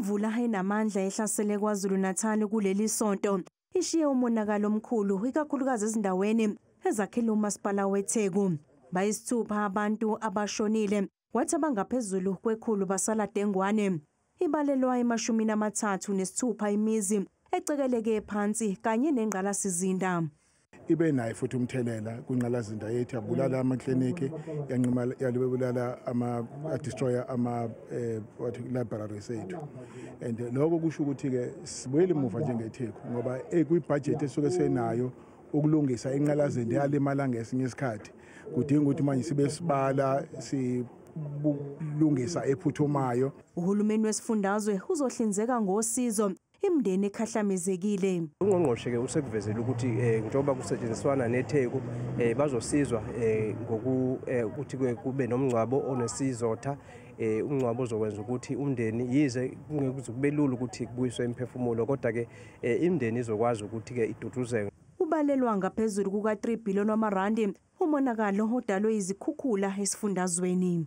Imvula enamandla ehlasele KwaZulu-Natal kuleli sonto ishiye umonakalo omkhulu, ikakhulukazi ezindaweni ezakhele umasipala weTheku. Bayisithupha abantu abashonile, kwathi abangaphezulu kwekhulu basala dengwane. Ibalelwa ema-36 imizi ecekeleke phansi kanye nengqalasizinda. Ibe nayo futhi umthelela kwingqalasizinda yethu, yabulala amakliniki, yanqima, yalibulala ama-destroyer ama-what libraries ethu, and lokho kusho ukuthi-ke sibuyele emuva njengeTheku, ngoba kwibhajethi esuke senayo ukulungisa inqalasizinda yalimala ngesinye isikhathi, kudinga ukuthi manje sibe sibala sibulungisa ephuthumayo. Uhulumeni wesifundazwe uzohlinzeka ngosizo imindeni ekhahlamezekile. Ungqongqoshe-ke usekuvezele ukuthi njengoba kusetshenziswana neTheku, bazosizwa ngokuthi kube nomngcwabo onesizotha, umngcwabo ozokwenza ukuthi umndeni, yize kungeke kube lula ukuthi kubuyiswe imiphefumulo, kodwa-ke imindeni izokwazi ukuthi-ke iduduzeke. Ubalelwa ngaphezulu kuka-3 billion wamarandi umonakalo odalwe izikhukhula esifundazweni.